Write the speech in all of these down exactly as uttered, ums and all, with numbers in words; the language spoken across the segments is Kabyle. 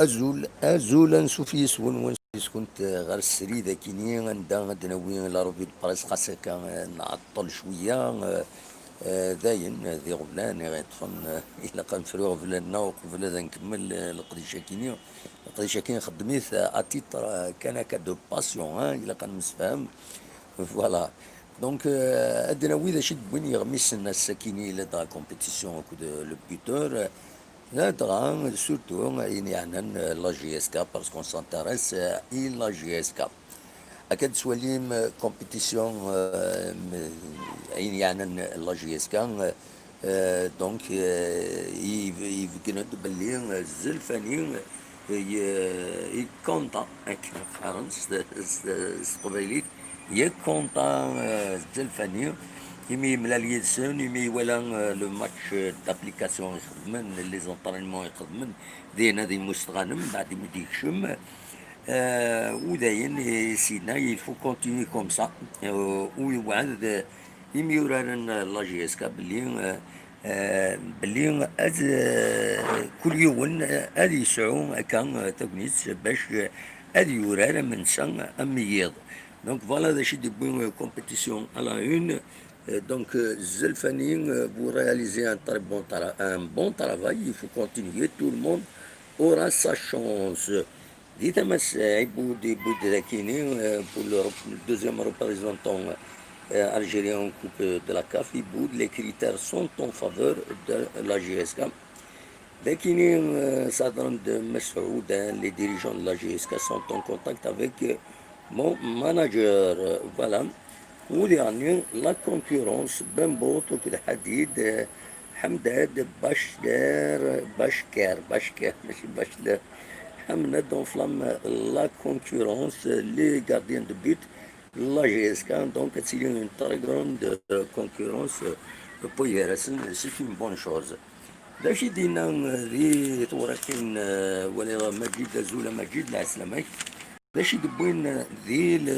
Azul, azul, ansuf yis-wen, wansuf yis-kunt, eh, ɣer srid akini, anda ad d-nawi la revue de presse, xas akka, eh, nɛeṭṭel cwiya, eh, eh, dayen, eh, d iɣeblan i ɣ-iṭṭfen, eh, ilaq ad nefru iɣeblan-nneɣ uqbel ad nkemmel, eh, leqdic akini. Leqdic akini nxeddem-it, eh, à titre, eh, kan akka de passion, hein, ilaq ad nemsefham. Voilà. Donc, euh, ad d-nawi d acu i d-wwin yeɣmisen ass-akini la de la compétition akked le buteur. Ladɣa, surtout, ayen yeɛnan, euh, la J S K, parce qu'on s'intéresse, euh, à la J S K. Akka d-tettwalim, euh, compétition, euh, m-, ayen yeɛnan la J S K, euh, euh, donc, euh, i-, ibeggen-d belli, euh, Zelfani, euh, i-, i content, akken qqaren s, s, s teqbaylit, i content, euh, Zelfani, imi yemlal yid-sen, imi iwala, euh, le match, euh, d'application i xedmen, les entraînements i xedmen, dinna di Mustɣanem, mbeɛd imi d-yekcem, euh, u dayen, i s-yenna, il faut continuer comme ça, euh, u yewɛed, euh, imyuraren, euh, la J S K belli, euh, euh, belli ad, euh, kul yiwen, euh, ad yesɛu akka, euh, tagnit bac, euh, ad yurar am netta am yiḍ. Donc voilà d acu i d-yewwi, euh, compétition à la une. Euh, donc, euh, Zelfani, euh, vous réalisez un très bon tra-, un bon travail. Il faut continuer. Tout le monde aura sa chance. Di tama-s, euh, Iboud, Iboud dakini, euh, pour le rep-, le deuxième représentant, euh, algérien en Coupe de la CAF, Iboud, les critères sont en faveur de la J S K. Dakini, euh, Sadran de Massoud, hein, les dirigeants de la J S K sont en contact avec, euh, mon manager. Euh, voilà. Au dernier, la concurrence, Bembo, Tokil Hadid, euh, Hamdad, Bachler, Bachker, Bachker, ماشي Bachler. Hamdad enflamme la concurrence, les gardiens de but, la J S K, donc c'est une très grande, euh, concurrence, euh, pour Yerasen, c'est une bonne chose. D acu i d-yenna, euh, di tewratin, euh, wala Majid, azul a Majid, lɛeslama-k. D acu i d-wwin, euh, di le,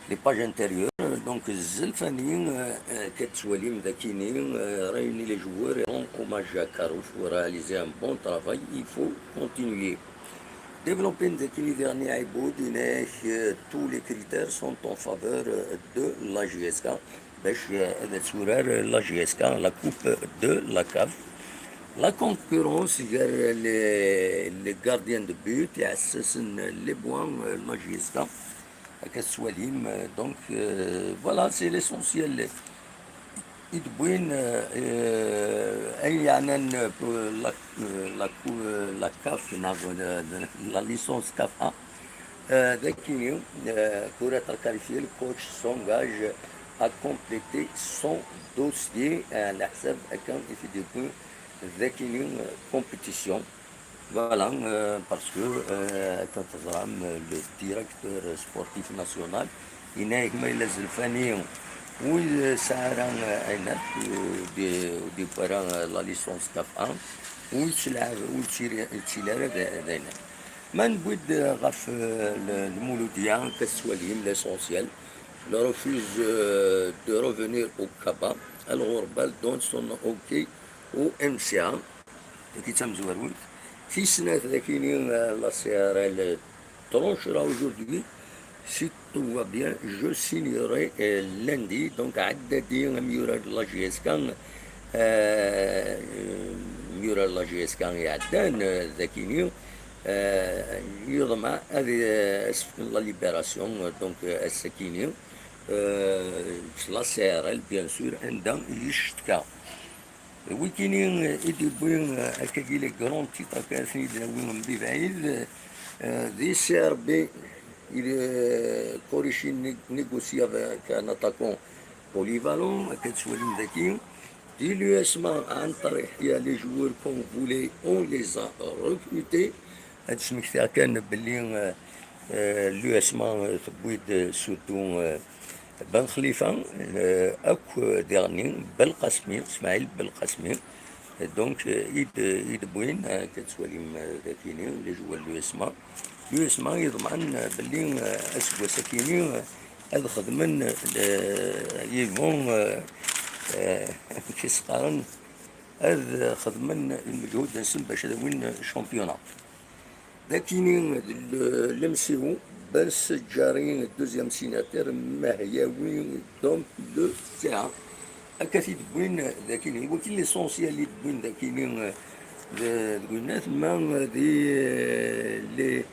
les pages intérieures, donc Zelfani, euh, euh, ka tettwalim dakini, euh, réunit les joueurs et rend hommage à Karouf, réalisé un bon travail, il faut continuer. Développer dakini dernier Iboud, euh, tous les critères sont en faveur, euh, de la J S K. Bac, euh, ad turar, euh, la J S K, la Coupe de la CAF. La concurrence, les, les gardiens de but, et assassin les points, euh, la J S K. Akka tettwalim, euh, donc, euh, voilà, c'est l'essentiel. I d-wwin, euh, euh, ayen yeɛnan, euh, pour la, euh, la cou-, euh, la CAF, neɣ, euh, la licence CAF un. Euh, dakini, euh, pour être qualifié, le coach s'engage à compléter son dossier, euh, à l'hsab akken i t-id-yewwi dakini, euh, compétition. Voilà, euh, parce que, euh, akken teẓram, euh, le directeur sportif national, yenna-yak ma yella Zelfani ur yesɛi ara, euh, ayen akk, euh, di, di para, euh, la licence CAF un, ur yettlaɛab, ur yettili, yettili ara d, d ayen. Ma newwi-d, euh, ɣef, euh, le, le Mouloudia, ka tettwalim, l'essentiel, le refuse, euh, de revenir au Kaba, Al Ghourbal donne son OK au M C A. Dagi d tamezwarut. Tis snat, dakini, euh, la C R L tranchera aujourd'hui. Si tout va bien, je signerai, euh, lundi. Donc, ɛedda-d amyurar n la J S K, euh, amyurar n la J S K iɛeddan, euh, dakini, euh, yeḍmeɛ ad, euh, la libération, euh, donc, euh, ass-akini, euh, la C R L, bien sûr, anda yeccetka. Wikini, euh, i d-yewwi, euh, akkagi les grands titres, akka ad ten-id-nawi mebɛid, euh, di C R B, il est corrigé, né-, négocié avec un attaquant polyvalent, akka tettwalim daki. Di l'U S M A, Antar Yahya, les joueurs qu'on voulait, on les a recrutés. Ad d-smektiɣ kan belli, euh, euh, l'U S M A, euh, tewwi-d, euh, surtout, euh, Ben Khlifa, euh, akk, euh, diɣenni, Belqasmi, Smaɛil Belqasmi. Euh, donc, euh, i d-, i d-wwin, euh, ka tettwalim, euh, dakini, les joueurs de l'U S M A. L'U S M A yeḍman, euh, belli, euh, aseggas-akini, euh, ad xedmen, euh, ils vont, euh, euh, amek i s-qqaren, ad xedmen lmeǧhud-nsen bac ad awin championnat. Dakini d l-, l'M C O, Ben Sejjari, deuxième signataire, Mahyawi, donc le C A. Akka t-id-wwin dakini, waki l'essentiel i d-wwin dakini, d, deg winnat, ma di, les,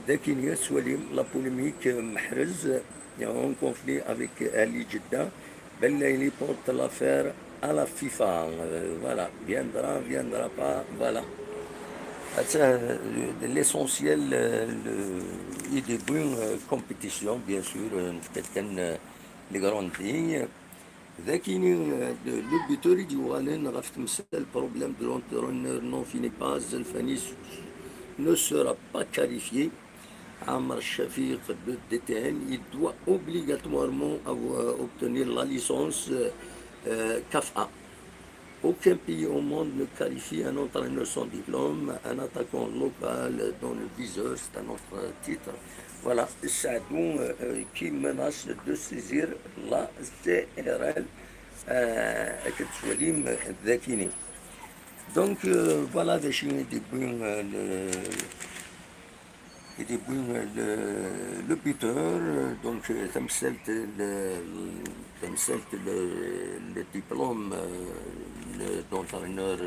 dakini ad twalim la polémique, Meḥrez en conflit avec Ali Jeddah, Belaïli porte l'affaire à la FIFA. Euh, voilà, viendra, viendra pas, voilà. Attends, euh, l'essentiel, euh, le, i d-yewwi, euh, compétition, bien sûr, euh, nefka-d kan, euh, les grandes lignes. Dakini, euh, le, le buteur i d-yuɣalen ɣef temsal, problème de l'entraîneur n'en finit pas, Zelfani ne sera pas qualifié. Amr Shafiq, le D T N, il doit obligatoirement avoir, obtenir la licence, euh, euh, CAF A. Aucun pays au monde ne qualifie un entraîneur sans diplôme, un attaquant local dans le viseur, c'est un autre titre. Voilà, Saadou, euh, euh, qui menace de saisir la C R L, euh, avec Salim Dakini. Donc, euh, voilà, d acu i d-yewwi, euh, le, i d-yewwi, euh, le, le buteur, euh, donc, euh, tamsalt, le, tamsalt, le, le diplôme, euh, le, d'entraîneur.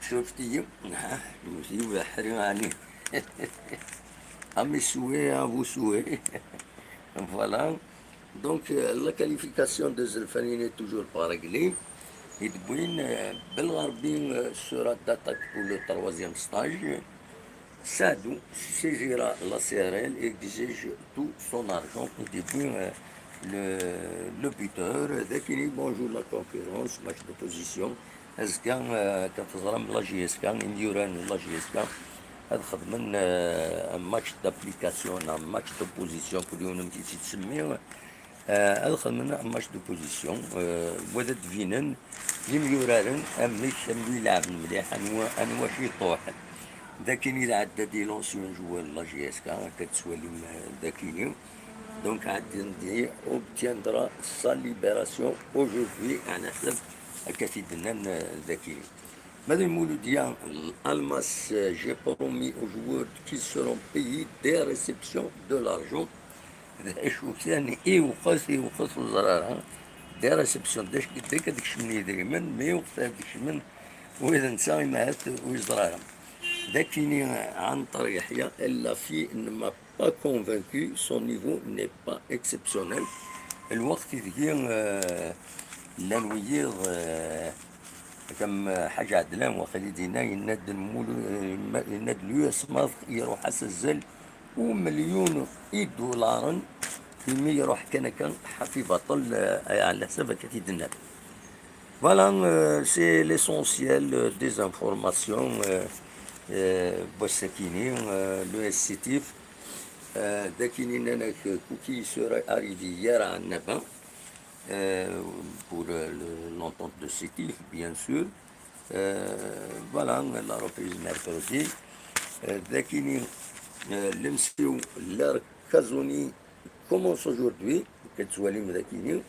شفتي؟ يوسف حريم عليه. أمي سوي، أبو سوي. Voilà. Donc, euh, la qualification de Zelfani n'est toujours pas réglée. Et Edwin, euh, Belgharbi, euh, sera d'attaque pour le troisième stage. Saadou saisira la C R L et exige tout son argent. Et Edwin, euh, le, le buteur. Dakini, bonjour la concurrence, match d'opposition. Azekka, euh, kan teẓram la J S K, imyuran n la J S K, ad xedmen, euh, un match d'application, un match d'opposition, kul yiwen amek i t-yettsemmi. Euh, ad xedmen un match d'opposition, euh, wa ad d-binen yimyuraren amek, amek i lɛeben mliḥ, anwa, anwa ciṭuḥ. Dakini iɛedda-d i l'ancien joueur n la J S K, akka tettwalim, euh, dakini. Donc, Adindi obtiendra sa libération aujourd'hui, ɛni ḥseb akka t-id-nnan, euh, dakini. Madame Mouloudia, Almas, euh, j'ai promis aux joueurs qu'ils seront payés dès réception de l'argent. D acu kan, iwqes, iwqes ur ẓer ara. Dès réception, d acu, d akka d-kecmen yidrimen, mi iwqes ad d-kecmen wid netta imahat ur yeẓra ara. Dakini, Antar Yahya, la fille ne m'a pas convaincu, son niveau n'est pas exceptionnel. Lweqt ideg, euh, llan wiyiḍ, euh, comme, euh, Ḥaǧ Ɛedlan, waqil i d-yenna, yenna-d lmul-, euh, yenna-d l'U S Maḍ iruḥ-as azal umilyun idularen, imi iruḥ kan akka ḥafi baṭel, euh, ɛla ḥsab akka t-id-nnan. Voilà, euh, c'est l'essentiel, euh, des informations, euh, euh, n wass-akini, euh, le Sétif, euh, dakini nnan-ak, euh, Kuki serait arrivé hier à Annaba, euh, pour, euh, le, l'entente de Sétif, bien sûr. Euh, voilà, la reprise mercredi. Euh, dakini, euh, l'M C O, l'Arkazoni commence aujourd'hui, akka tettwalim dakini.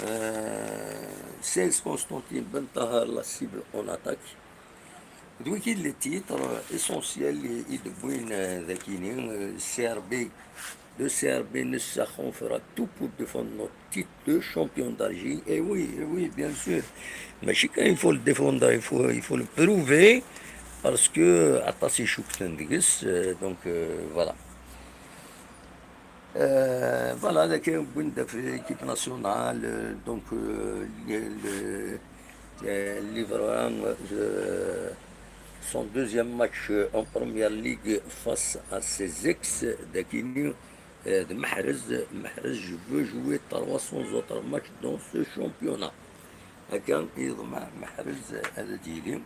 Euh, Sales Constantine Ben Tahar, la cible en attaque. D wigi d les titres, euh, essentiels i, i d-wwin, euh, dakini, euh, C R B, le C R B Nessakhon fera tout pour défendre notre titre de champion d'Algérie. Et oui, et oui, bien sûr. Mais chacun, il faut le défendre, il faut, il faut le prouver, parce que aṭas i cukkten deg-s, euh, donc, euh, voilà. Euh, voilà, dakini wwin-d ɣef l'équipe nationale, euh, donc, euh, le, le, euh, Liverpool, euh, son deuxième match, euh, en première ligue face à ses ex, dakini, euh, de Mahrez. Mahrez, je veux jouer trois cents autres matchs dans ce championnat. Akka, yeḍmeɛ Mahrez ad d-yili.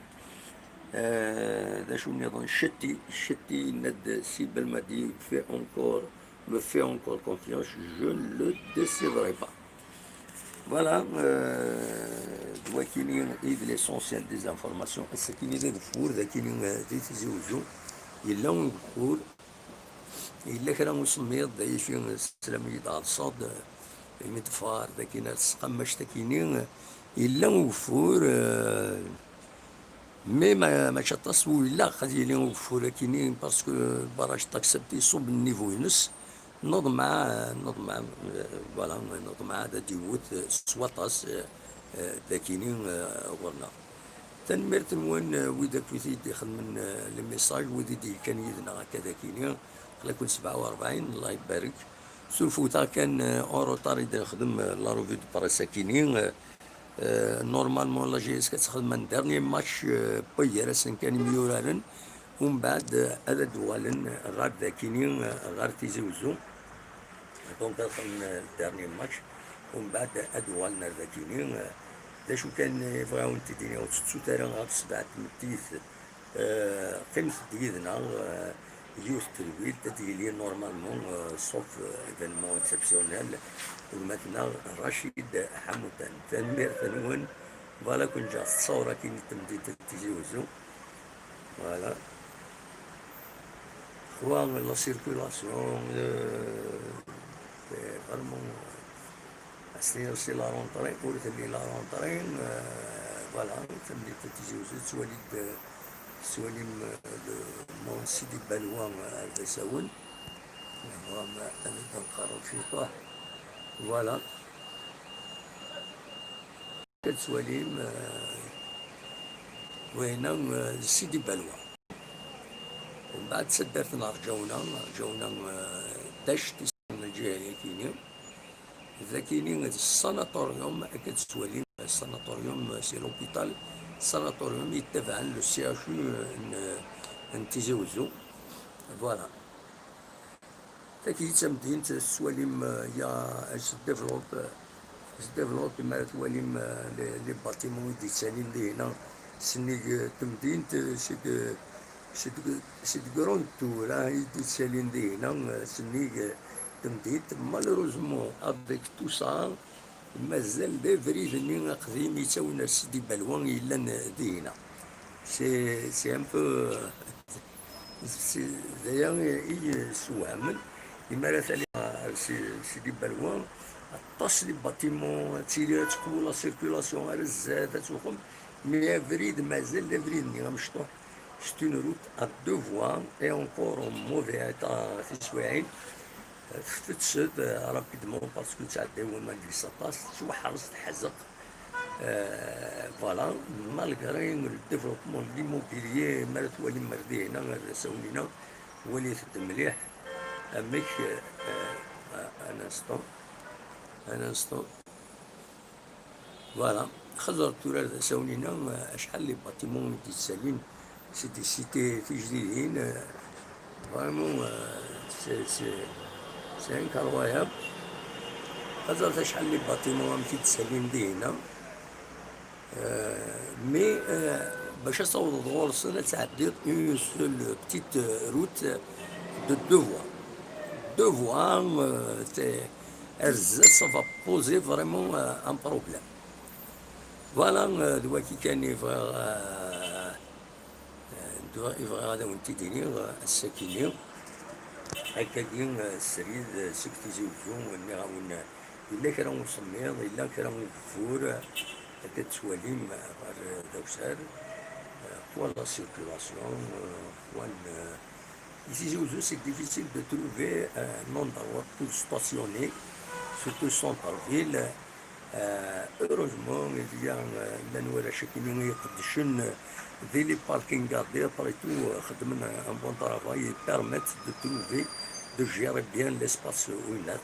Euh, d acu nniḍen? Chetti, Chetti yenna-d si Belmadi fait encore me fait encore confiance, je ne le décevrai pas. Voilà, euh, d wakini i d l'essentiel des informations. Ass-akini d ageffur, d akini, euh, di Tizi Uzzu. Yella ugeffur, yella kra usemmiḍ, d ayfi, euh, teslam-iyi-d ɣer ṣṣad, euh, imi teffeɣ ar dakini ar tesqammact akini, yella ugeffur, eh, mais ma, mačči aṭas ur ilaq ad yili ugeffur akini, parce que le barrage Taxabt iṣubb nnivu-ines, neḍmeɛ, neḍmeɛ, eh, voilà, neḍmeɛ ad d-iwwet, eh, s waṭas, eh, eh, dakini, eh, ɣur-neɣ. Tanemmirt-nwen, eh, wid akk i t-id-ixedmen, eh, les messages, wid i d-yekkan yid-neɣ akka dakini, aql-aken sebɛa u rebɛin, Allah ibarek. Surfut-aɣ kan, eh, en retard i d-nexdem, eh, la revue de presse akini, eh, eh, normalement la J S K ad texdem un dernier match, eh, n wayyur-asen kan imyuraren, umbeɛd, eh, ad d-uɣalen ɣer dakini, eh, ɣer Tizi Uzzu. Donc ad xedmen, eh, le dernier match, umbeɛd ad uɣalen ar dakini, eh, d acu kan, eh, bɣiɣ ad wen-t-id-iniɣ, ur tettut ara ɣef sebɛa n tmeddit, eh, qqimet-d yid-neɣ, eh, yiwet n tedwilt ad d-yili normalement, eh, sauf, eh, événement exceptionnel, gma-tneɣ Racid Ḥamutan. Tanemmirt-nwen, voilà, kun ǧǧeɣ s ttṣawra akini n temdint n Tizi Uzzu. Voilà. Xwa, la circulation, euh, c'est vraiment, c'est aussi la rentrée, ur telli la rentrée, euh, voilà, tamdint n Tizi Uzzu, tettwali-d, tettwalim, euh, le mont Sidi Balwa, euh, ar d asawen. Xwa, ma, ad nqerreb ciṭuḥ. Voilà. Ad tettwalim, eh, wahina, eh, Sidi Balwa. Umbeɛd taddart n Rǧawna, Rǧawna, eh, d tact isem n lǧiha-yakini. Dakini d sanatorium, akka d-tettwalim, sanatorium, eh, c'est l'hôpital, sanatorium yettabaɛen le C H U n, n Tizi Uzzu. Voilà. Tagi d tamdint, tettwalim, eh, ya, elle se développe, eh, elle se développe, mi ara twalim, eh, les, les bâtiments i d-yettalin dihina, sennig, eh, temdint, eh, c'est de, c'est de, c'est de grande tour, hein, i d-yettalin dihina, eh, sennig, eh, temdint. Malheureusement, avec tout ça, mazal d abrid-nni aqdim yettawin ar Sidi Balwa yellan dihina. C'est, c'est un peu, c'est, d aya i, i yessewhamen. Imi ara tali ar Si-, Sidi Balwa, aṭas les bâtiments, ad tili, ad teqwu la circulation ar zdat, ad tuxem, mais abrid mazal d abrid-nni amecṭuḥ. C'est une route à deux voies et encore en mauvais état, tiswiɛin. Tfetted, euh, rapidement parce que tettɛedday waman deg-s aṭas, tettwaḥrez, teḥzeq. Euh, voilà, malgré le développement de l'immobilier, mi ara twalim ar dihina, ar d asawen-ina, walit-d mliḥ amek, euh, euh, un instant, un instant. Voilà. Xeẓret tura ar d asawen-ina, acḥal les bâtiments i d-yettalin, c'est des cités tijdidin, euh, vraiment, euh, c'est, c'est, c'est incroyable. Xeẓret acḥal les bâtiments amek i d-ttalin dihina. Euh, mais, euh, bac ad tawḍeḍ ɣur-sen ad tɛeddiḍ une seule petite, euh, route de deux voies. Deux voies, euh, c'est, ar zdat, ça va poser vraiment, euh, un problème. Voilà, euh, d waki kan i bɣiɣ, euh, euh, d wa-, i bɣiɣ ad awen-t-id-iniɣ, euh, ass-akini. Akkagi, euh, srid, euh, seg Tizi Uzzu, nniɣ-awen, euh, yella kra n usemmiḍ, yella kra n ugeffur, euh, akka tettwalim, euh, ɣer, euh, d awsar, euh, pour la circulation, euh, pour, euh, Ici, c'est difficile de trouver, euh, un endroit pour stationner, surtout centre-ville. Euh, heureusement, il y a, euh, llan warrac akini iqeddcen, euh, di les parkings gardés, après tout, euh, xeddmen un, un bon travail, ils permettent de trouver, de gérer bien l'espace u ilaq.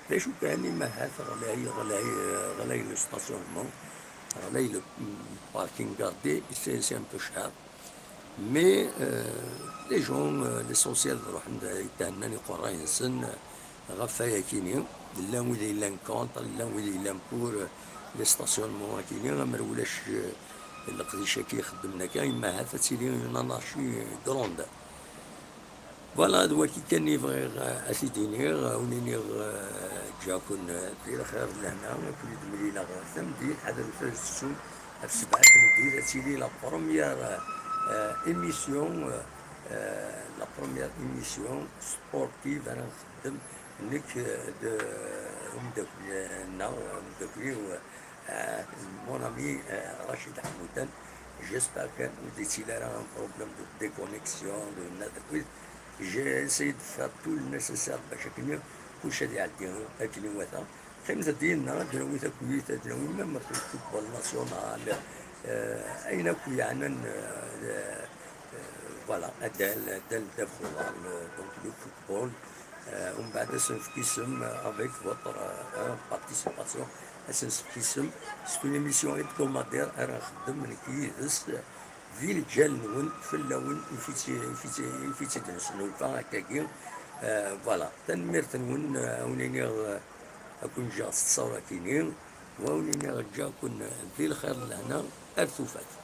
D acu kan, imahat ɣlay, ɣlay, euh, ɣlay le stationnement, ɣlay le, mm, parking gardé, c'est, c'est un peu cher. Mais, euh, les gens, euh, l'essentiel, ruḥen-d, tthennan iqerray-nsen, euh, ɣef wayakini. Llan wid yellan contre, llan wid yellan pour, euh, les stationnements akini, amer ulac, euh, leqdic-agi ixeddmen akka, imahat ad tili une anarchie grande. Voilà, d waki kan i bɣiɣ, euh, ad t-id-iniɣ, ad wen-iniɣ, euh, ǧǧiɣ-ken, euh, di lxir d lehna, ad ken-id-mlileɣ tameddit, ḥadret ad tettum ɣef sebɛa n tmeddit, ad tili la première, euh, émission, euh, euh, la première émission sportive ara nxeddem nekk, euh, d, umeddakel-nneɣ, umeddakel-iw, euh, mon ami, euh, Rachid Ḥemmudan. J'espère que ur d-yettili ara un problème de déconnexion, de nada. J'ai essayé de faire tout le nécessaire باش akken kullec ad iɛeddi akken iwata. Qqimet ad d-yenna, ad d-nawi takuyt, ad d-nawi même le football national, euh, ayen akk yeɛnan, euh, euh, voilà, adal, adal ddabex uḍar, le, donc le football. Euh, umbeɛd ad s-nefk isem, euh, avec votre, euh, hein, participation, ad s-nefk isem. C'est une émission hebdomadaire ara nxeddem nekk yid-s, euh, di lǧal-nwen, fell-awen i t-id-nesnulfa akkagi. Euh, voilà, tanemmirt-nwen, euh, ad wen-iniɣ, euh, ad ken-ǧǧeɣ s ttṣawra-kini, wa wen-iniɣ ǧǧiɣ-ken di lxir d lehna, ar tufat.